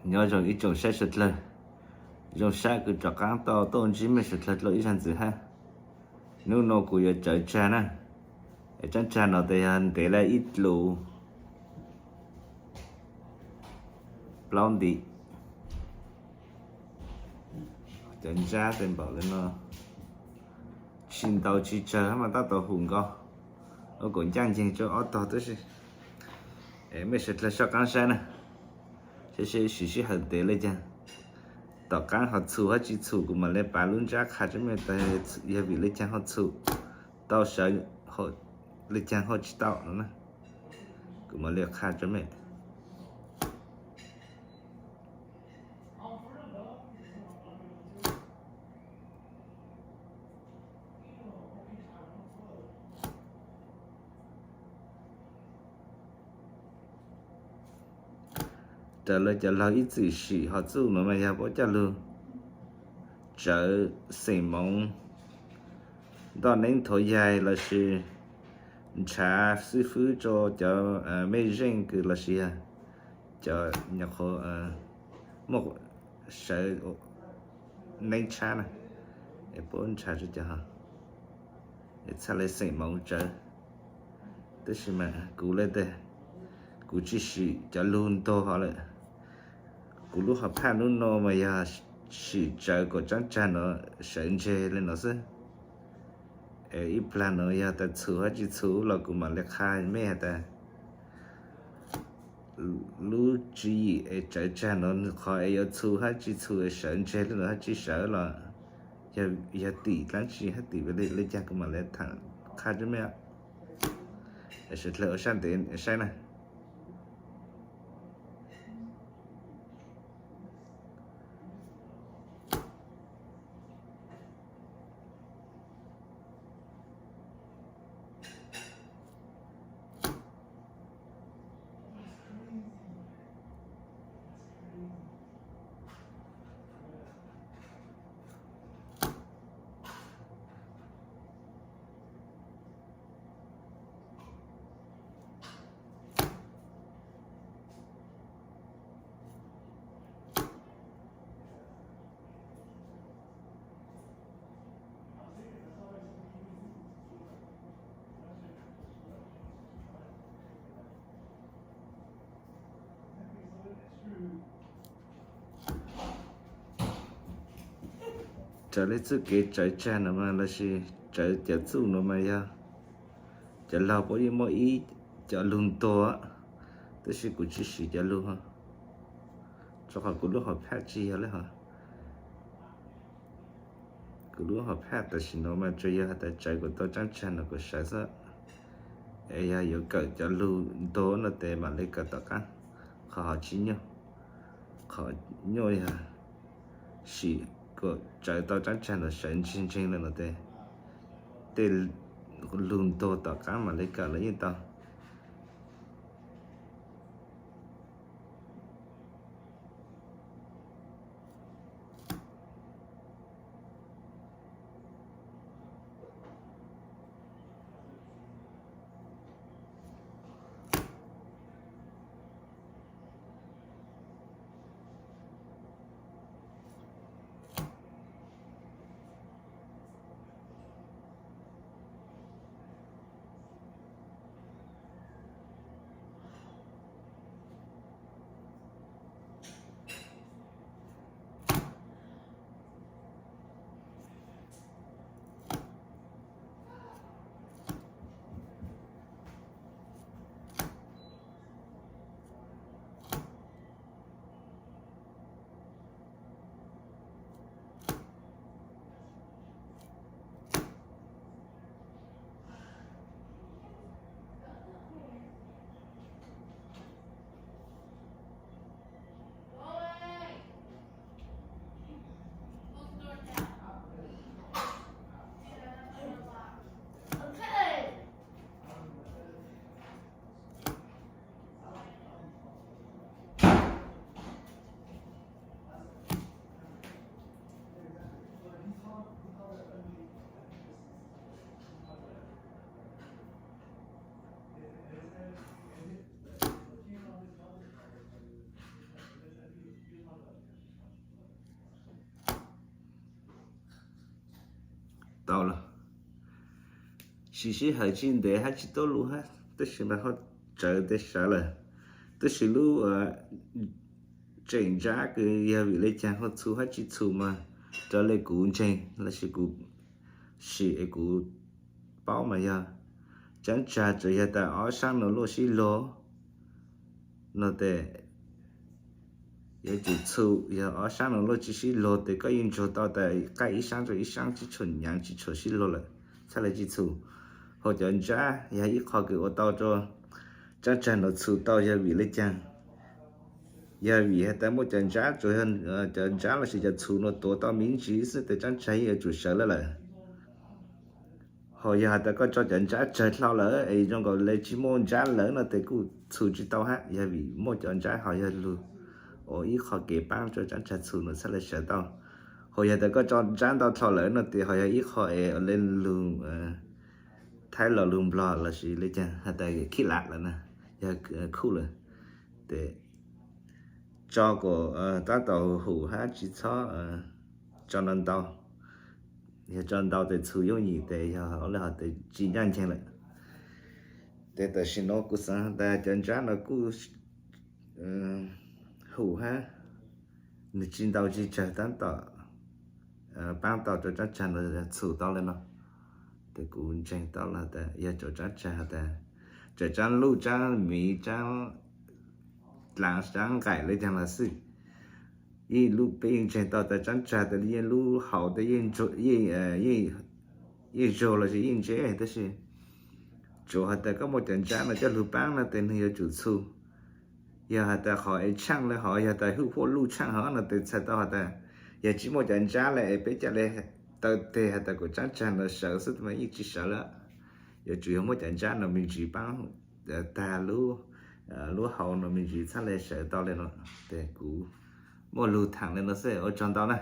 Nyob zoo ib tsoom saib sawv dlawg, zoo sab kws rov qaab tau tuaj ntsib mej sawv dlawg dlua ib zag ntxiv hab. Nub nua kuv yuav tsawv tsag na, es tsaab tsag no tes yog ntev le ib dlus plaub ntim. Cov ntsab tes npaum le no, tsis ntau tsis tsawg hab mas tab tom hum nkaus, ua kuv ncaaj nceeg rua ob tog tub si. Mej sawv dlawg soj qaab saib na, saib seb siv sij hawm ntev le caag, tom qaab ho txhum hab tsis txhum kuv mam le pav lub ntsab qha rua mej tas yog vim le caag ho txhum tau sawv, le caag ho tsis tau no na, kuv mam le qha rua mej. Raws le cov laug ib txwm sim ho txuj nuav mas yog puab coj lug tsawv xeem moov, ntoj neeb thov yaig lossis nrhav xib fwb rua cov mej zeej kws lossis yog cov nyuam qhuav muaj sawv neeb tshab na, es puab nrhav rua cov ho, es txhaj le xeem moov tsawv. Tab sis mas kuv le tes, kuv tsis sim cov lug ntog ho lawm. Kuv lub hom phaj nub nua mas yog sim tsawv kuas tsaab tsag nuav sawv ntseg le nuav xwb. Es ib plag nuav yog tas txhum hab tsis txhum los kuv mam le qha mej has tas lub tswv yim es tsawv tsag nuav qhov es yuav txhum hab tsis txhum es sawv ntseg le nuav hab tsis sawv los yog tim dlaab tsi hab tim le caag kuv mam le tham qha rua mej. Sawv dlawg ua sab ntev saib na. Raws le txuj kev tsawv tsag nuav mas lossis tsawv cov txuj nuav mas yog cov laug puab yeej muaj ib cov lug ntuag, tab sis kuv tsis sim cov lug, rua qhov kuv lub hom phaj tsis yog le hov. Kuv lub hom phaj tam sim nuav mas tsuas yog has tas tsawv kuas tau tsaab tsag nuav kuas sawv xwb. Es yog yuav kawm cov lug ntuag no tes mam le kawm tom qaab, qhov hov tsis nyuaj. Qhov nyuaj yog sim kuas tsawv tau tsaab tsag nuav sawv ntseeg ntseeg le nuav tes tej lug ntuag tom qaab mam le kawm los yeej tau. tsis sib hawm tsis ntev hab tsis tuab lug hab, tab sis mas ho tsawv tes sawv lawm. Tab sis lub tseem ntsab kws yog vim le caag ho txhu hab tsis txhu mas, raws le kuv ntseeg lossis kuv sim es kuv paub mas yog tsab tsag tsuas yog tas ob sab no luaj sib log no tes yuav tsum txhu. Yog ob sab no luaj tsis sib log tes koj yeej ntsuag tau tas qaij ib sab rua ib sab tsis tshua nyaav tsis tshua sib log lawm, txhaj le tsis txhu. Hos cov ntsab yog ib qho kws ua tau rua tsab tsag no txhu tau yog vim le caag? Yog vim has tas muaj cov ntsab, tsuas yog cov ntsab lossis cov txhu no tuav tau me ntsis xwb tes tsab tsag yeej yuav tsum sawv lawm lawm. Hos yog has tas koj tso cov ntsab tsawg dlhau lawm es zoo nkaus le tsis muaj ntsab lawm no tes kuj txhu tsis tau hab. Yog vim muaj cov ntsab hos yog lug ua ib qho kev paab rua tsab tsag txhu no txhaj le sawv tau. Hos yog tas koj tso ntsab ntau dlhau lawm no tes hos yog ib qho es le lug Thaib los lug Nplog lossis le caag has tas khib lam lawm na, yog khuj lawm tes tso kom tab tom hum hab tsis txhob tso ntau ntau. Yog tso ntau tes txhu yooj yim tes yog le hov tes tsis ncaj nceeg lawm. Tes tam sim no kuv xaav tas cov ntsab no kuj hum hab nwg tsis ntau tsis tsawg tab tom paab tau rua tsab tsag no txhu tau le no. Tes kuv ntseeg tau los tas yog tsua tsab tsag has tas, tsawm tsab luj tsab miv tsab dlaav tsab nqaim le caag los xwb, yeej lub peb yeej ntseeg tau tas tsab tsag tas yeej lub hauv tas yeej zuag lossis yeej ntseb, tab sis tsuas has tas koj muaj cov ntsab no coj lug paab no tes nwg yuav tsum txhu. Yog has tas qhov es tshaaj le hov yog tas hwj huaj luj tshaaj hov no tes txhais tau has tas yog tsis muaj cov ntsab le es peb ca le taw teg has tas kuas tsab tsag no sawv xwb mas yeej tsis sawv lawm. Yuav tsum yog muaj cov ntsab no me ntsis paab tag lub hauv no me ntsis txhaj le sawv tau le no. Tes kuv muaj lug thaam le no xwb, ua tsaug ntau na.